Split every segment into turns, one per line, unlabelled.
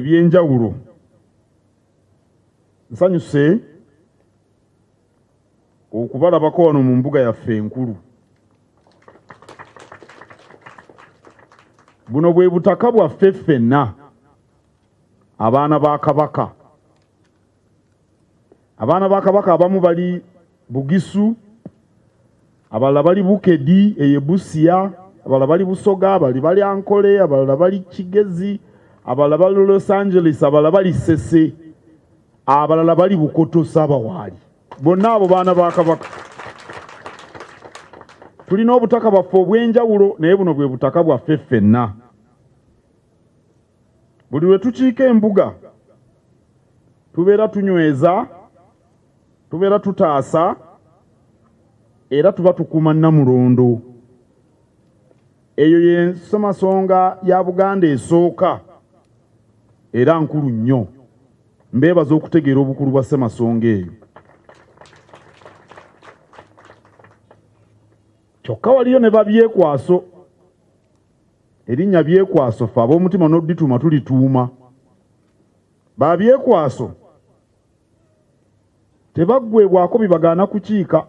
Eby'enjawulo. Nsanyuse okubalabako wano mu mbuga yaffe enkulu. Buno bwe butaka bwaffe ffenna abaana ba Kabaka. Abaana ba Kabaka abamu bali Bugisu, abalala bali Bukedi eyo Busia, abalala bali Busoga, abalala bali Ankole, abalala bali Kigezi, abalala bali Los Angeles, abalala bali Ssese, abalala bali Bukoto Ssabawaali. Bonna abo baana ba Kabaka. Tulina obutaka bwaffe obw'enjawulo naye buno bwe butaka bwaffe ffenna. Buli lwe tukiika embuga tubeera tunyweza, tubeera tutaasa era tuba tukuuma Nnamulondo. Eyo ye nsomasonga ya Buganda esooka era nkulu nnyo. Mbeebaza okutegeera obukulu bwa ssemasonga eyo. Kyokka waliyo ne babyekwaso. Erinnya Byekwaso ffe ab'omutima n'odituuma tulituuma. Ba Byekwaso tebaggwebwako bibagaana kukiika.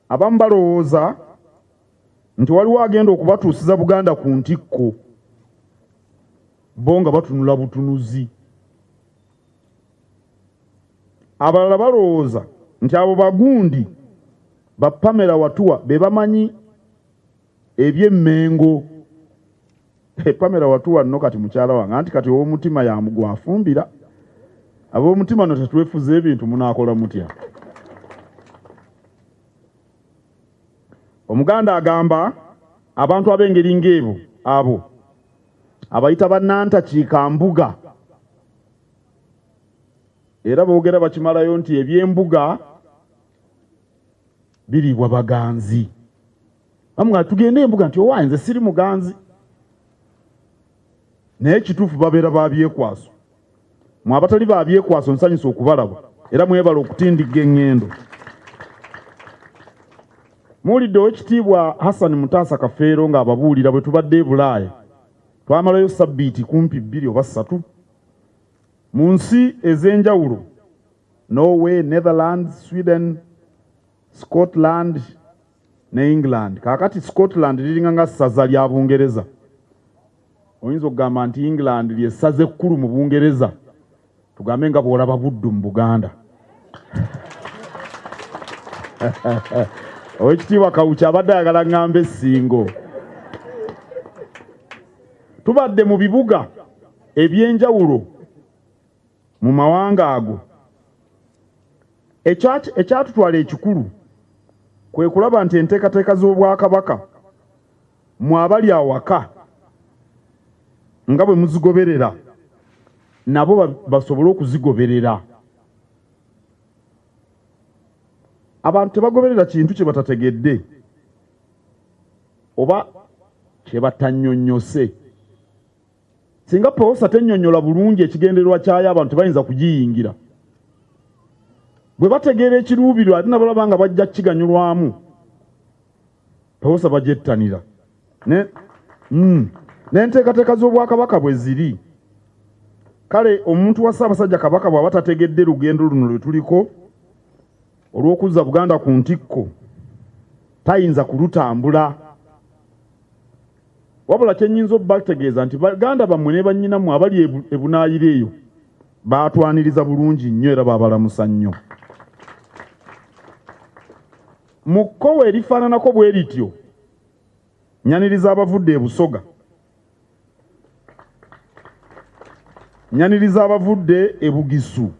Abamu balowooza nti waliwo agenda okubatuusiza Buganda ku ntikko, bo nga batunula butunuzi. Abalala balowooza nti abo bagundi ba Pamela Watuwa be bamanyi eby'e Mmengo. Pamela Watuwa nno kati mukyala wange anti kati ow'omutima yamugwafumbira. Ab'omutima no tetwefuza ebintu munaakola mutya? Omuganda agamba abantu ab'engeri ng'ebo abo abayita bannantakiika mbuga era boogera bakimalayo nti eby'embuga biriibwa baganzi. Bamugamba tugende embuga nti owaaye nze siri muganzi, naye kituufu babeera ba byekwaso. Mwe abatali ba byekwaso nsanyusa okubalaba era mwebale okutindigga eŋŋendo. Muwulidde Owekitiibwa Hassan Mutaasa Kafeero ng'ababuulira bwe tubadde e Bulaaya. Twamalayo ssabbiiti kumpi 2 oba 3 mu nsi ez'enjawulo, Norway, Netherlands, Sweden, Scotland ne England. Kaakati Scotland liringa nga ssaza lya Bungereza. Oyinza okugamba nti England lye ssaza ekkulu mu Bungereza, tugambe nga bw'olaba Buddu mu Buganda. Owekitiibwa Kawuki abadde ayagala ŋŋambe Ssingo. Tubadde mu bibuga eby'enjawulo mu mawanga ago. Ekyatutwala ekikulu kwe kulaba nti enteekateeka z'Obwakabaka mwe abali awaka nga bwe muzigoberera nabo basobole okuzigoberera. Abantu tebagoberera kintu kye batategedde oba kye batannyonnyose. Singa PEWOSA tennyonnyola bulungi ekigendererwa kyayo abantu tebayinza kugiyingira. Bwe bategeera ekiruubirirwa ate nabalaba nga bajja kukiganyulwamu, PEWOSA bagyettanira. N'enteekateeka z'Obwakabaka bwe ziri. Kale omuntu wa Ssaabasajja Kabaka bw'aba tategedde lugendo luno lwe tuliko olw'okuzza Buganda ku ntikko, tayinza kulutambula. Wabula kye nnyinza obubategeeza nti baganda bammwe ne bannyinammwe abali ebunaayira eyo baatwaniriza bulungi nnyo era baabalamusa nnyo. Mu kkowe erifaananako bwe lityo, nyaniriza abavudde e Busoga, nyaniriza abavudde e Bugisu,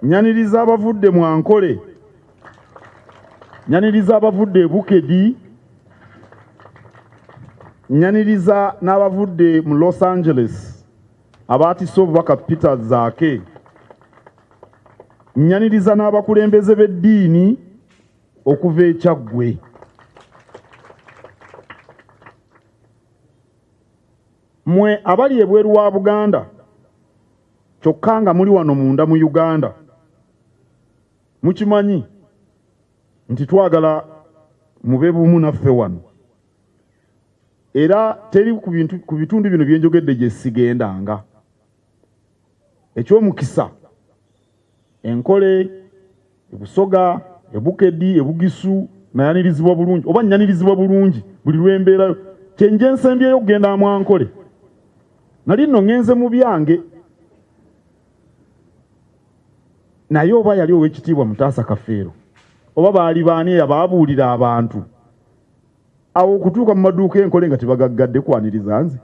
nyaniriza abavudde mu Ankole, nyaniriza abavudde e Bukedi, nyaniriza n'abavudde mu Los Angeles abaatisse obubaka Peter Zaake, nyaniriza n'abakulembeze b'eddiini okuva e Kyaggwe. Mmwe abali ebweru wa Buganda kyokka nga muli wano munda mu Uganda, mukimanyi nti twagala mube bumu naffe wano. Era teri ku bitundu bino bye njogedde gye sigendanga. Eky'omukisa, Enkole, e Busoga, e Bukedi, e Bugisu nayanirizibwa bulungi oba nnyanirizibwa bulungi buli lwe mbeerayo. Kye nje nsembyeyo okugenda mu Ankole. Nali nno ŋŋenze mu byange. Naye oba yali Oweekitiibwa Mutaasa Kafeero oba baali baani abaabuulira abantu awo okutuuka mu maduuka enkole nga tebagaggadde kwaniriza nze.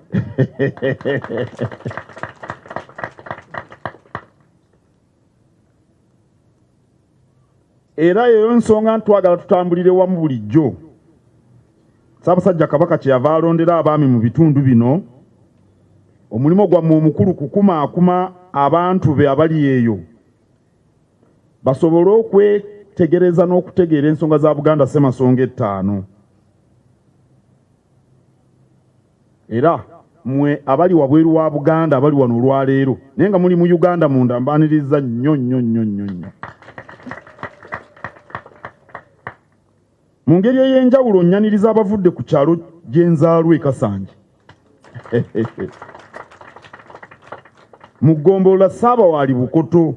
Era eyo nsonga nti twagala tutambulire wamu bulijjo. Ssaabasajja Kabaka kyeyava alondera abaami mu bitundu bino, omulimu gwammwe omukulu kukumaakuma abantu be abali eyo basobole okwetegereza n'okutegeera ensonga za Buganda Ssemasonga ettaano. Era mmwe abali wabweru wa Buganda abali wano olwaleero naye nga muli mu Uganda munda mbaaniriza nnyo nnyo nnyo nnyo nnyo. Mu ngeri ey'enjawulo nnyaniriza abavudde ku kyalo gye nzaalwa e Kasanje mu ggombolola Ssaabawaali Bukoto.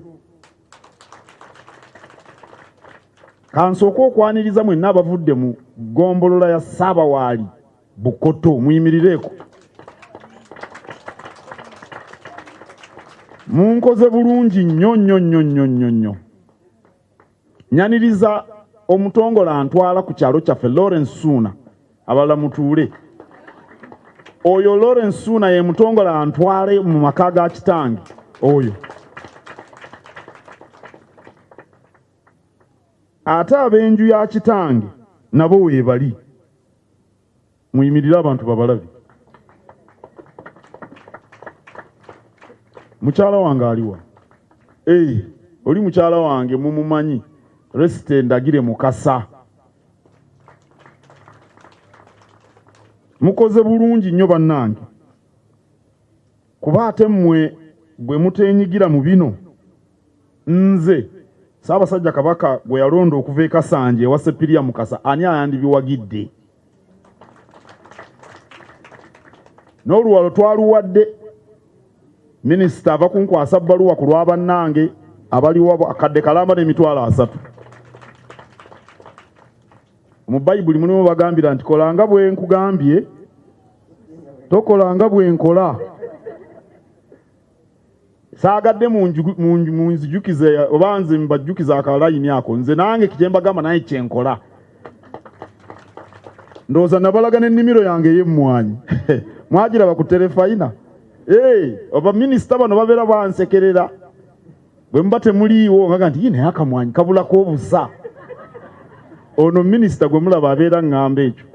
Kansooke okwaniriza mwenna abavudde mu ggombolola ya Ssaabawaali Bukoto, muyimirireeko. Munkoze bulungi nnyo nnyo nnyo nnyo nnyo nnyo. Nyaniriza omutongole antwala ku kyalo kyaffe Lawrence Suuna, abalala mutuule. Oyo Lawrence Suuna ye mutongole antwale mu maka ga kitange oyo. Ate ab'enju ya kitange nabo weebali. Muyimirire abantu babalabe. Mukyala wange aliwa? Ee, oli mukyala wange mumumanyi, Resite Ndagire Mukasa. Mukoze bulungi nnyo bannange, kuba ate mmwe bwe muteenyigira mu bino, nze Ssaabasajja Kabaka gwe yalonda okuva e Kasanje ewa Ssepiriya Mukasa ani ayandibiwagidde? N'oluwalo twaluwadde minisita ava kunkwasa bbaluwa ku lwa bannange abaliwo akadde kalamba n'emitwalo 30. Mu Bayibuli mulimu bagambira nti kola nga bwe nkugambye, tokola nga bwe nkola. Saagadde munzijukize oba nze mbajjukize akalayini ako, nze nange kye mbagamba naye kye nkola. Ndowooza nabalaga n'ennimiro yange ey'emmwanyi mwagiraba ku terefayina. Oba minisita bano babeera bansekerera bwe muba temuliiwo ngaga nti naye akamwanyi kabulako obusa. Ono minisita gwe mulaba abeera ŋŋamba ekyo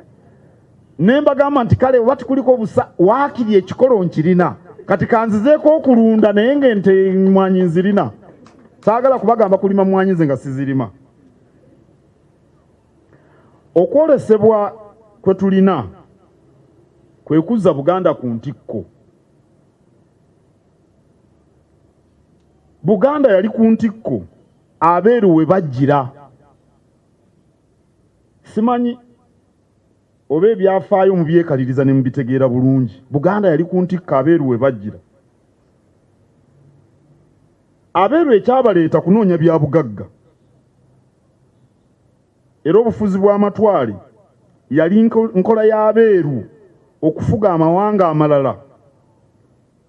ne mbagamba nti kale oba tikuliko obusa waakiri ekikolo nkirina kati kanzizeeko okulunda naye ng'ente emmwanyi nzirina. Saagala kubagamba kulima mmwanyi nze nga sizirima. Okwolesebwa kwe tulina kwe kuzza Buganda ku ntikko. Buganda yali ku ntikko abeeru we bajjira. Simanyi oba ebyafaayo mubyekaliriza ne mubitegeera bulungi. Buganda yali ku ntikko abeeru we bajjira. Abeeru ekyabaleeta kunoonya bya bugagga. Era obufuzi bw'amatwale yali nkola y'abeeru okufuga amawanga amalala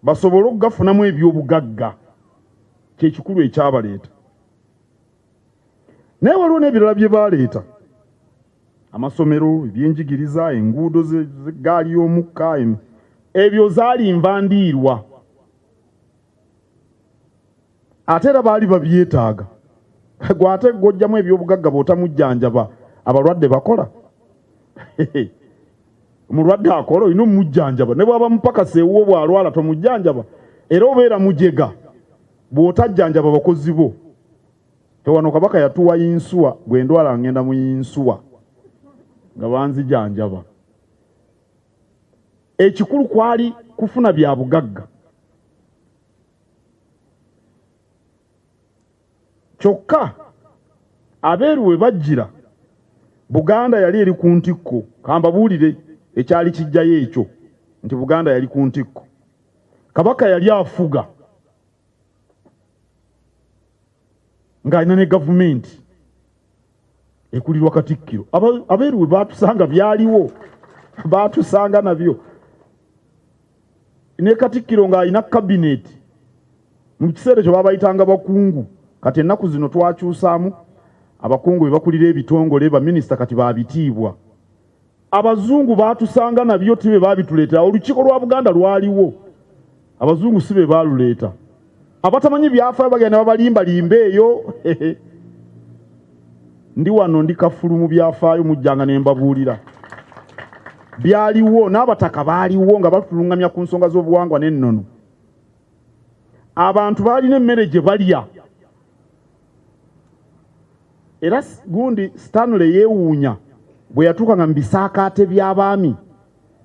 basobole okugafunamu eby'obugagga, kye kikulu ekyabaleeta. Naye waliwo n'ebirala bye baaleeta, amasomero, ebyenjigiriza, enguudo z'eggaali y'omukka, ebyo zaali nva ndiirwa. Ate era baali babyetaaga. Gwe ate gw'oggyamu eby'obugagga bw'otamujjanjaba abalwadde bakola? Omulwadde akola olina omujjanjaba, ne bw'aba mupakasi ewuwo bw'alwala tomujjanjaba, era obeera mujega bw'otajjanjaba bakozi bo. Tewano Kabaka yatuwa yinsuwa, bwe ndwala ngenda mu yinsuwa nga banzijanjaba. Ekikulu kwali kufuna bya bugagga. Kyokka abeeru we bajjira Buganda yali eri ku ntikko. Kambabuulire. Ekyali kijjayo ekyo nti Buganda yali ku ntikko, Kabaka yali afuga ng'alina ne gavumenti ekulirwa Katikkiro. Abeeru bwe baatusanga byaliwo, baatusanga nabyo, ne Katikkiro ng'alina kabineeti. Mu kiseera ekyo baabayitanga bakungu. Kati ennaku zino twakyusaamu, abakungu be bakulira ebitongole, baminisita kati babitiibwa. Abazungu baatusanga nabyo, ti be baabituleetera. Olukiiko lwa Buganda lwaliwo, abazungu si be baaluleeta. Abatamanyi byafaayo bagenda babalimbalimba eyo. Ndi wano, ndi kafulu mu byafaayo, mujjanga ne mbabuulira byaliwo. N'abataka baaliwo nga batulungamya ku nsonga z'obuwangwa n'ennono. Abantu baalina emmere gye balya. Era gundi Stanley yeewuunya bwe yatuukanga mu bisaakaate by'abaami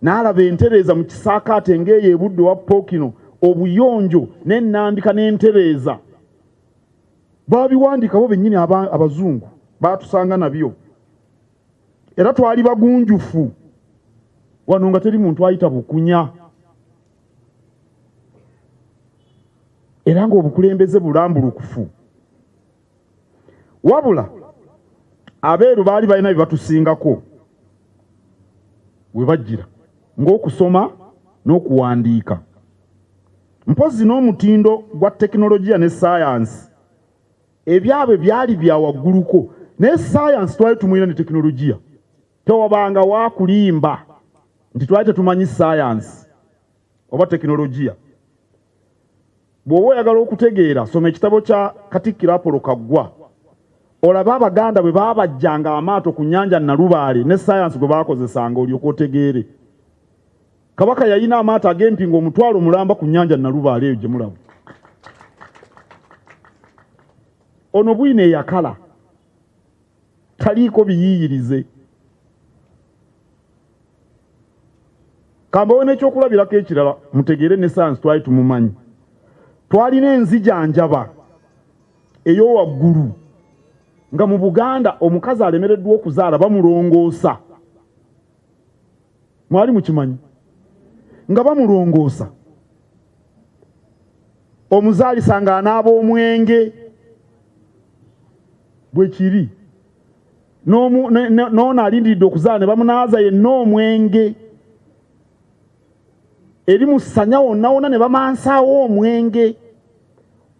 n'alaba entereeza mu kisaakaate ng'eyo ebudde wa Pookino, obuyonjo n'ennambika n'entereeza. Babiwandiikabo bennyini abazungu baatusanga nabyo. Era twali bagunjufu wano nga teri muntu ayita bukunya, era ng'obukulembeze bulambulukufu. Wabula abeeru baali balina bye batusingako we bajjira, ng'okusoma n'okuwandiika, mpozzi n'omutindo gwa tekinologiya ne saayansi. Ebyabwe byali bya wagguluko, naye saayansi twali tumulina ne tekinologiya. Tewabanga wakulimba nti twali tetumanyi saayansi oba tekinologiya. Bw'oba oyagala okutegeera, soma ekitabo kya Katikkiro Apollo Kaggwa, olabe Abaganda bwe baabajjanga amaato ku nnyanja Nalubaale ne saayansi gwe baakozesanga, olyoke otegeere. Kabaka yalina amaato ag'empingo 500,000 ku nnyanja Nalubaale eyo gye mulaba. Ono bwino eyakala taliiko biyiiyirize. Kambawe n'ekyokulabirako ekirala mutegeere ne sayansi twali tumumanyi. Twalina enzijanjaba ey'owaggulu nga mu Buganda omukazi alemereddwa okuzaala bamulongoosa. Mwali mukimanyi nga bamulongoosa? Omuzaalisa ng'anaaba omwenge bwe kiri, n'ono alindiridde okuzaala ne bamunaaza yenna omwenge, eri mu ssanya wonna wonna ne bamansaawo omwenge.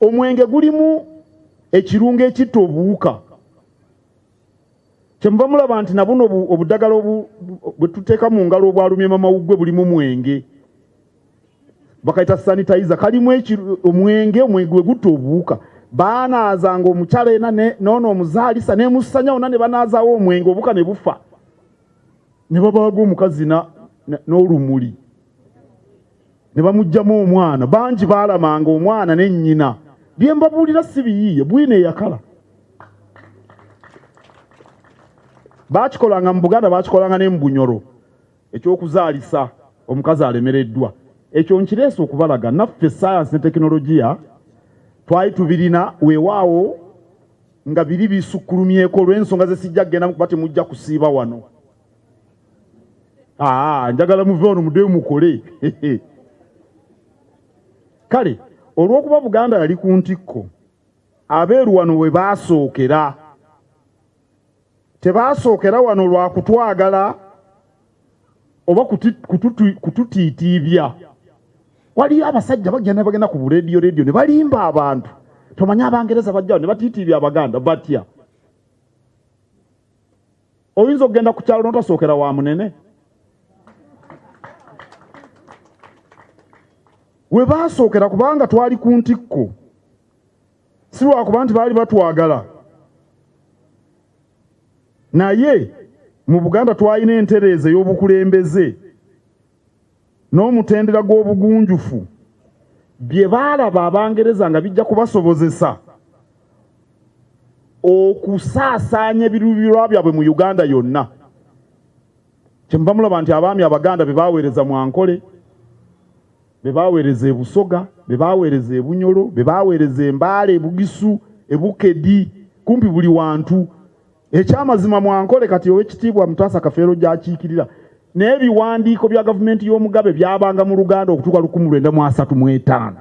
Omwenge gulimu ekirungo ekitta obuwuka, kyemuva mulaba nti nabuno obuddagala bwe tuteeka mu ngalo obwalumye mamawuggwe bulimu mwenge, bakayita sanitizer, kalimu omwenge. Omwenge gwe gutta obuwuka. Baanaazanga omukyala ena noono omuzaalisa nemusanya wonna ne banaazaawo omwenge, obuwuka ne bufa, ne babaaga omukazi n'olumuli ne bamuggyamu omwana. Bangi baalamanga omwana ne nnyina. Bye mbabuulira si biyiiye, bwino eyakala. Baakikolanga mu Buganda, baakikolanga ne mu Bunyoro, ekyokuzaalisa omukazi alemereddwa. Ekyo nkireese okubalaga naffe saayansi ne tekinologiya twali tubirina, weewaawo nga biri bisukkulumyeko olw'ensonga ze sijja kugendamu kuba temujja kusiiba wano. Njagala muve wano muddeyo mukole. Kale olw'okuba Buganda yali ku ntikko, abeeru wano we baasookera. Tebaasookera wano lwa kutwagala oba kututiitiibya. Waliyo abasajja bagenda bagenda ku buleediyo leediyo ne balimba abantu, tomanye Abangereza bajjawo ne batiitiibya Abaganda. Batya? Oyinza okugenda ku kyalo n'otasookera wa munene. We baasookera kubanga twali ku ntikko, si lwakuba nti baali batwagala, naye mu Buganda twalina entereeza ey'obukulembeze n'omutendera gw'obugunjufu bye baalaba Abangereza nga bijja kubasobozesa okusaasaanya ebiruubirirwa byabwe mu Uganda yonna. Kyemuva mulaba nti abaami Abaganda be baaweereza mu Ankole, be baaweereza e Busoga, be baaweereza e Bunyoro, be baaweereza e Mbaale, e Bugisu, e Bukedi, kumpi buli wantu. Ekyamazima mu Ankole kati Owekitiibwa Mutaasa Kafeero gy'akiikirira N'ebiwandiiko bya gavumenti y'Omugabe byabanga mu Luganda okutuuka 1935.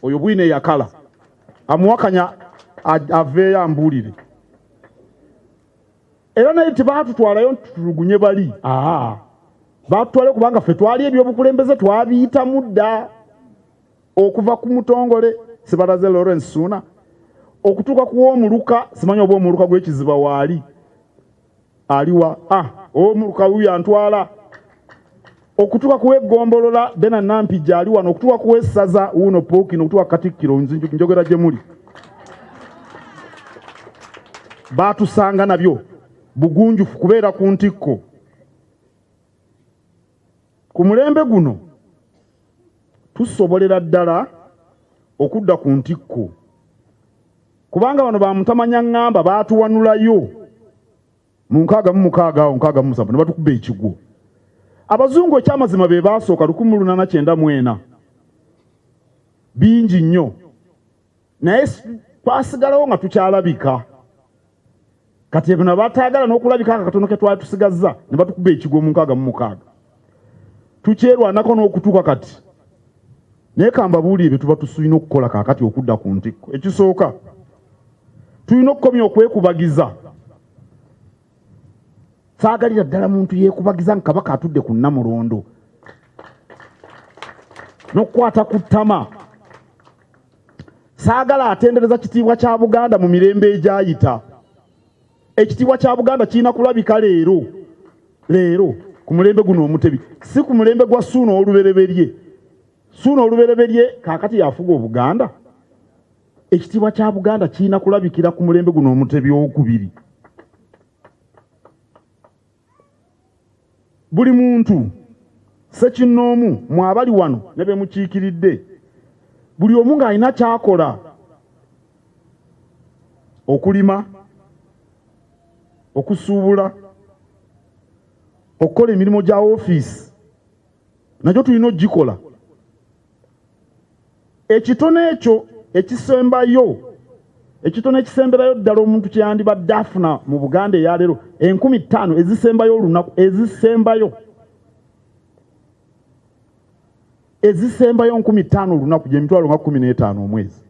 Oyo bwino eyakala amuwakanya aveeyo ambuulire. Era naye tebaatutwalayo nti tutulugunye bali, aa, baatutwalayo kubanga ffe twali ebyobukulembeze twabiyitamu dda, okuva ku mutongole Sibalaze Lawrence Suuna okutuuka ku w'omuluka, simanyi oba omuluka gw'ekiziba waali aliwa, ow'omuluka wuyo antwala, okutuuka ku w'eggombolola Bena Nampijja ali wano, okutuuka ku w'essaza wuuno Pookino, okutuuka ku Katikkiro, njogera gye muli. Baatusanga nabyo bugunjufu kubeera ku ntikko. Ku mulembe guno tusobolera ddala okudda ku ntikko, kubanga bano bamutamanya ŋŋamba baatuwanulayo mu 66 awo 67 ne batukuba ekigwo. Abazungu ekyamazima be baasooka 1894, bingi nnyo, naye twasigalawo nga tukyalabika. Kati ebyo bataagala n'okulabika akatono ke twali tusigazza ne batukuba ekigwo mu 66. Tukyerwanako n'okutuuka kati. Naye kambabuulire bye tuba tulina okukola kaakati okudda ku ntikko. Ekisooka, tulina okukomya okwekubagiza. Saagalira ddala muntu yeekubagiza nga Kabaka atudde ku Nnamulondo n'okukwata ku ttama. Saagala atendereza kitiibwa kya Buganda mu mirembe egyayita. Ekitiibwa kya Buganda kirina kulabika leero, leero ku mulembe guno Omutebi, si ku mulembe gwa Ssuuna olubereberye. Ssuuna olubereberye kaakati yafuga Obuganda. Ekitiibwa kya Buganda kirina kulabikira ku mulembe guno Omutebi owokubiri. Buli muntu ssekinnoomu mwe abali wano ne be mukiikiridde, buli omu ng'alina ky'akola, okulima, okusuubula, okukola emirimu gya woofiisi, nagyo tulina okugikola. Ekitono ekyo ekisembayo, ekitono ekisemberayo ddala omuntu kye yandibadde afuna mu Buganda eya leero, 5,000 ezisembayo olunaku, ezisembayo, ezisembayo 5,000 olunaku, gye mitwalo nga 15 omwezi.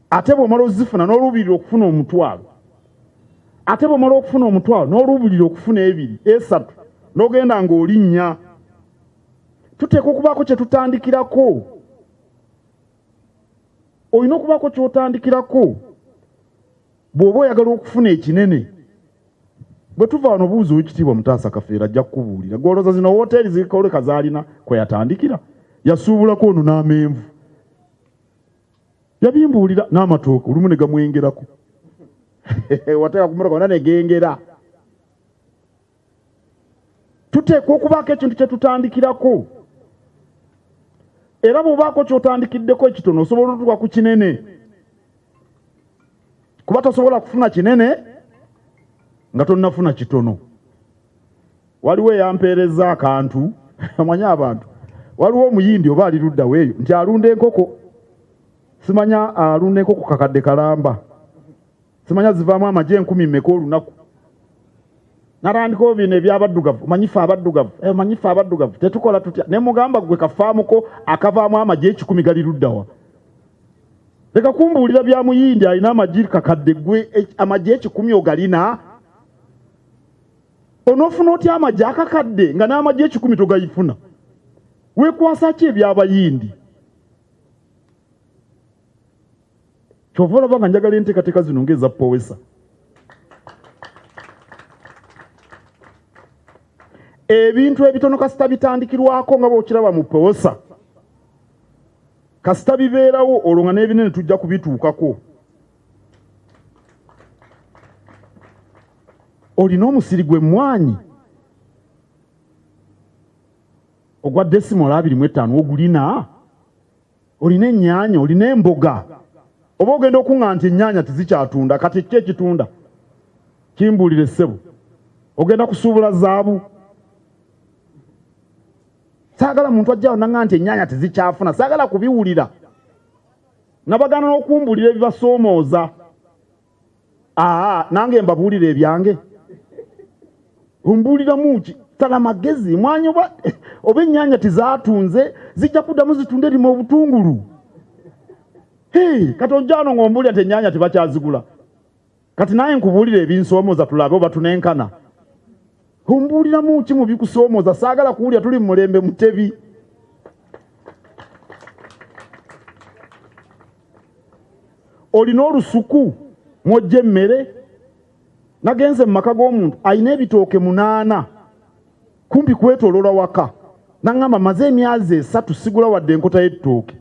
Ate bw'omala ozifuna n'oluubirira okufuna omutwalo, ate bw'omala okufuna omutwalo n'oluubirira okufuna 2, 3, n'ogenda ng'olinnya. Tuteekwa okubaako kye tutandikirako. Olina okubaako ky'otandikirako bw'oba oyagala okufuna ekinene. Bwe tuva wano buuza Oweekitiibwa Mutaasa Kafeero ajja kukubuulira. Gw'olowooza zino wooteeri zikoleka z'alina kwe yatandikira? Yasuubulako ono n'amenvu, yabimbuulira, n'amatooke olumu ne gamwengerako. Wateeka ku mmotoka wonna ne gengera. Tuteekwa okubaako ekintu kye tutandikirako, era bw'obaako ky'otandikiddeko ekitono osobola otuuka ku kinene, kuba tosobola kufuna kinene nga tonnafuna kitono. Waliwo eyampeereza akantu, omanyi abantu, waliwo omuyindi oba ali ludda weeyo nti alunda enkoko, simanya alunda enkoko kakadde kalamba, simanya zivaamu amagi 10,000 mmeka olunaku. Natandikawo bino eby'abaddugavu, omanyi ffe abaddugavu, omanyi ffe abaddugavu tetukola tutya, ne mugamba gwe kafaamuko akavaamu amagi 1,000 gali luddawa. Leka kumbuulira bya muyindi alina amagi kakadde, gwe amagi 1,000 ogalina? Onoofuna otya amagi akakadde nga n'amagi 1,000 togayifuna? Weekwasa ki eby'abayindi? Kyova olaba nga njagala enteekateeka zino ng'eza Powesa. Ebintu ebitono kasita bitandikirwako nga bw'okiraba mu Powesa, kasita bibeerawo olwo nga n'ebinene tujja kubituukako. Olina omusiri gw'emmwaanyi ogwa desimolo 25 ogulina? Olina ennyaanya, olina emboga, oba ogenda okuŋŋa nti ennyaanya tezikyatunda, kati ki ekitunda? Kimbuulire ssebo, ogenda kusuubula zaabu? Saagala muntu ajja awo naŋŋa nti ennyaanya tezikyafuna, saagala kubiwulira. Nabagaana n'okumbuulira ebibasoomooza. Aa, nange mbabuulira ebyange. Ombuuliramu ki? Sala magezi mwanyi oba oba ennyaanya tezaatunze zijja kuddamu zitunde lima obutungulu. Hey, kati ojja wano ng'ombuulira nti ennyaanya tebakyazigula. Kati naye nkubuulira ebinsoomooza tulabe oba tunenkana. Ombuuliramu ki mu bikusoomooza? Saagala kuwulira tuli mu mulembe Mutebi. Olina olusuku mw'ojja emmere? Nagenze mu maka g'omuntu alina ebitooke munaana kumpi kwetoloola waka, n'aŋŋamba maze emyazi esatu sigula wadde enkota y'ettooke.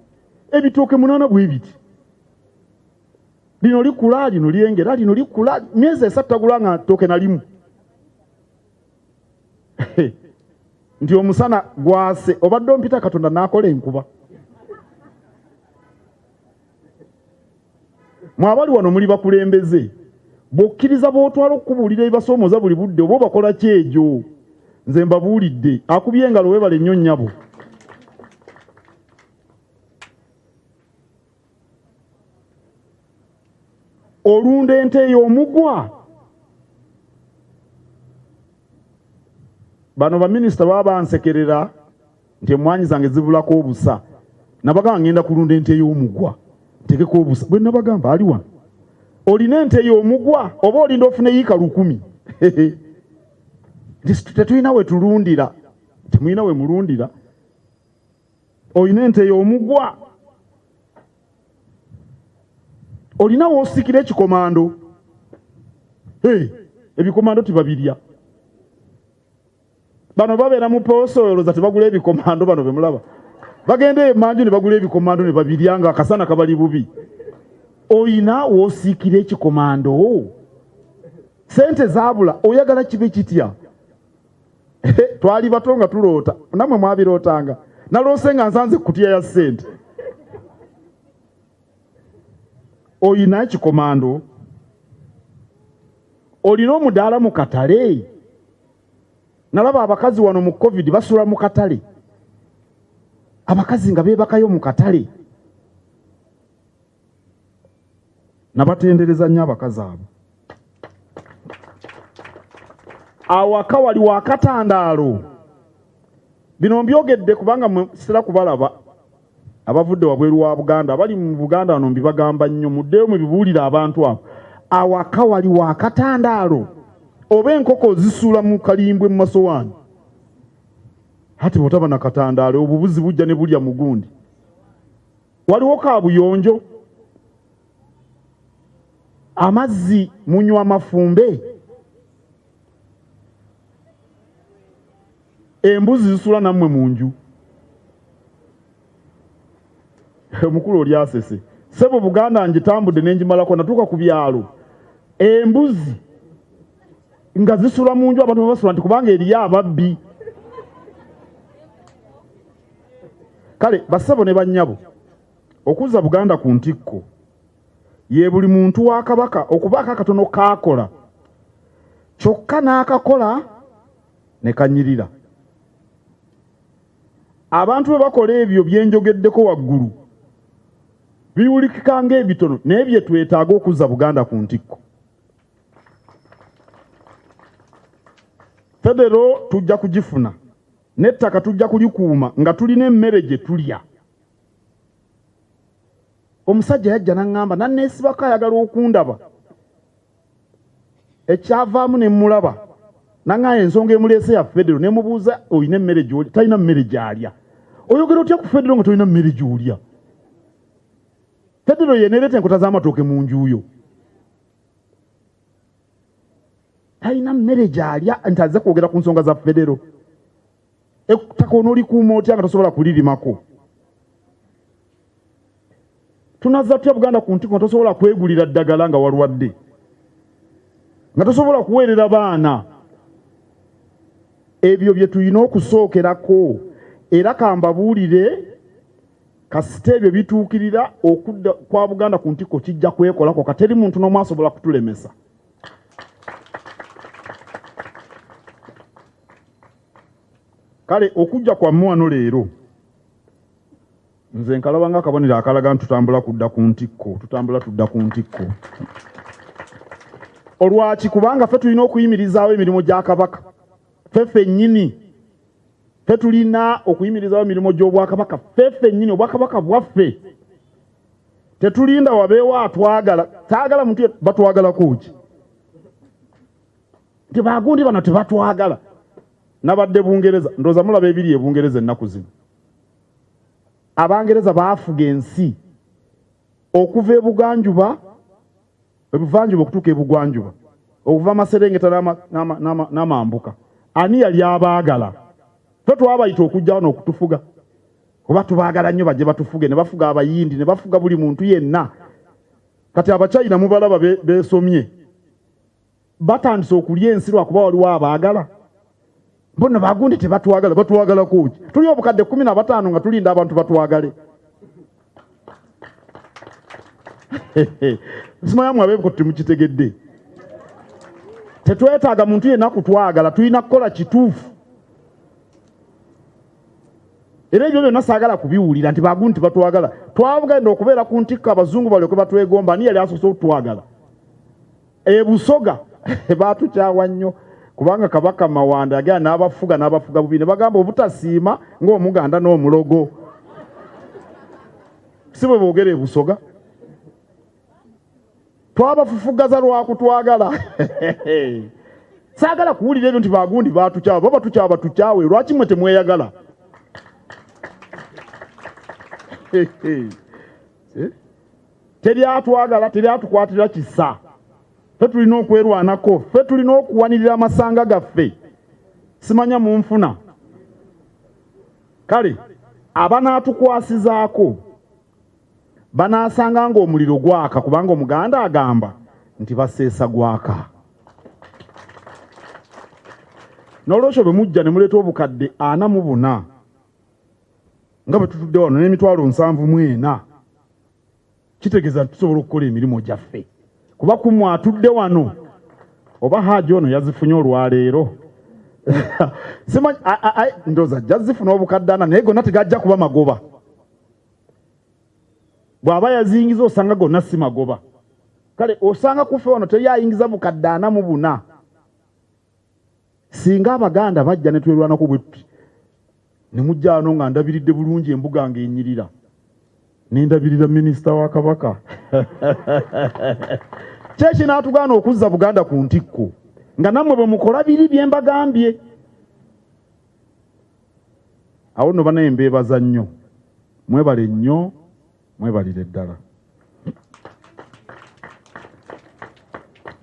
Ebitooke munaana bwe biti. Lino likula, lino lyengera, lino likula, myezi esatu tagula nga ttooke na limu. Nti omusana gwase, obadde ompita Katonda n'akola enkuba. Mwe abali wano muli bakulembeze, bw'okkiriza b'otwala okukubuulira ebibasoomooza buli budde oba obakola kyejo. Nze mbabuulidde. Akubye engalo weebale nnyo nnyabo. Olunda ente ey'omugwa? Bano baminisita baba bansekerera nti emmwanyi zange zibulako obusa. Nabagamba ngenda kulunda ente ey'omugwa ntekeko obusa. Bwe nabagamba ali wano. Olina ente ey'omugwa oba olinda ofune yiika 1000? Tetulina we tulundira. Temulina we mulundira. Olina ente ey'omugwa? Olina w'osikira ekikomando? Hey, ebikomando tebabirya. Bano babeera mu pooso olowooza tebagula ebikomando bano be mulaba. Bagenda emanju ne bagula ebikomando ne babirya nga akasana kabali bubi. Olina w'osiikira ekikomando? Ssente zaabula, oyagala kibe kitya? Twali bato nga tuloota, nammwe mwabirootanga. Naloose nga nsanze kutiya ya ssente. Olina ekikomando? Olina omudaala mu katale? Nalaba abakazi wano mu COVID basula mu katale. Abakazi nga beebakayo mu katale. Nabatendereza nnyo abakazi abo. Awaka wali wakatandaalo. Bino mbyogedde kubanga mwe sitera kubalaba abavudde wabweru wa Buganda, abali mu Buganda wano mbibagamba nnyo, muddeyo mubibuulire abantu abo. Awaka wali wakatandaalo oba enkoko ozisuula mu kalimbwe mu masowaani. Ati bw'otaba na katandaalo obubuzi bujja ne bulya mugundi. Waliwo kaabuyonjo? Amazzi munywa mafumbe? Embuzi zisula nammwe mu nju? Omukulu oli asese. Ssebo Buganda ngitambudde ne ngimalako, natuuka ku byalo embuzi nga zisula mu nju, abantu basula nti kubanga eriyo ababbi. Kale bassebo ne bannyabo, okuzza Buganda ku ntikko ye buli muntu wa Kabaka okubaako akatono k'akola kyokka n'akakola ne kanyirira. Abantu bwe bakola ebyo bye njogeddeko waggulu biwulikika ng'ebitono naye bye twetaaga okuzza Buganda ku ntikko. Federo tujja kugifuna n'ettaka tujja kulikuuma nga tulina emmere gye tulya. Omusajja yajja n'aŋŋamba n'anneesibako ayagala okundaba. Ekyavaamu ne mmulaba n'aŋŋamba ensonga emuleese ya Federo ne mubuuza olina emmere gy'olya? Talina mmere gy'alya. Oyogera otya ku Federo nga tolina mmere gy'olya? Federo yeneereeta enkota z'amatooke mu nju yo. Talina mmere gy'alya nti azze kwogera ku nsonga za Federo. Ettaka onoolikuuma otya nga tosobola kulirimako? Tunazza tutya Buganda ku ntikko nga tosobola kwegulira ddagala nga walwadde, nga tosobola kuweerera baana? Ebyo bye tulina okusookerako, era kambabuulire kasita ebyo bituukirira okudda kwa Buganda ku ntikko kijja kwekolako, kateri muntu n'omu asobola kutulemesa. Kale okujja kwammwe wano leero nze nkalaba ng'akabonero akalaga nti tutambula kudda ku ntikko, tutambula tudda ku ntikko. Olwaki? Kubanga ffe tulina okuyimirizaawo emirimu gya Kabaka. Ffe ffennyini ffe tulina okuyimirizawo emirimu gy'Obwakabaka, ffe ffennyini, obwakabaka bwaffe. Tetulinda wabeewo atwagala, taagala muntu batwagalako ki? Nti bagundi bano tebatwagala. Nabadde Bungereza, ndowooza mulaba ebiri e Bungereza ennaku zino. Abangereza baafuga ensi okuva ebuganjuba ebuvanjuba okutuuka ebugwanjuba, okuva amaserengeta n'amambuka. Ani yali abaagala? Ffe twabayita okujja wano okutufuga, kuba tubaagala nnyo bajje batufuge. Ne bafuga Abayindi, ne bafuga buli muntu yenna. Kati Abachina mubalaba beesomye, batandise okulya ensi lwakuba waliwo abaagala. Mbono bagundi tebatwagala, batwagalako ki? Tuli obukadde 15 nga tulinda abantu batwagale. Simanyi abeeko temukitegedde. Tetwetaaga muntu yenna kutwagala, tulina kukola kituufu. Era ebyo byonna saagala kubiwulira nti bagundi tebatwagala. Twagenda okubeera ku ntikko abazungu balyoke batwegomba. Ani yali asoose okutwagala? E Busoga batukyawa nnyo kubanga Kabaka Mawanda yagenda n'abafuga n'abafuga bubi, ne bagamba obutasiima ng'Omuganda n'omulogo. Si bwe boogera e Busoga? Twabafufugaza lwakutwagala. Saagala kuwulira ebyo nti bagundi batukyawa. Baba tukyawa batukyawe, lwaki mwe temweyagala? Teri atwagala, teri atukwatira kisa. Ffe tulina okwerwanako, ffe tulina okuwanirira amasanga gaffe. Simanya munfuna. Kale abanaatukwasizaako banaasanga ng'omuliro gwaka, kubanga Omuganda agamba nti baseesa gwaka. N'olwekyo bwe mujja ne muleeta obukadde 44 nga bwe tutudde wano n'emitwalo 74, kitegeeza nti tusobola okukola emirimu gyaffe. Kuba kumwe atudde wano oba Haaji ono yazifunye olwaleero, simanyi, ndowooza ajja zifuna obukadde 40, naye gonna tegajja kuba magoba. Bw'aba yaziyingiza osanga gonna si magoba. Kale osanga kufe wano teri ayingiza bukadde 44. Singa Abaganda bajja ne twerwanako bwe tuti, ne mujja wano nga ndabiridde bulungi embuga ng'enyirira, ne ndabirira minisita wa Kabaka, ki ekinaatugaana okuzza Buganda ku ntikko nga nammwe bwe mukola biri bye mbagambye? Awo nno banaye mbeebaza nnyo, mwebale nnyo, mwebalire ddala.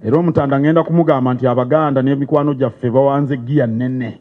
Era Omutanda ngenda kumugamba nti Abaganda n'emikwano gyaffe bawanze giya nnene.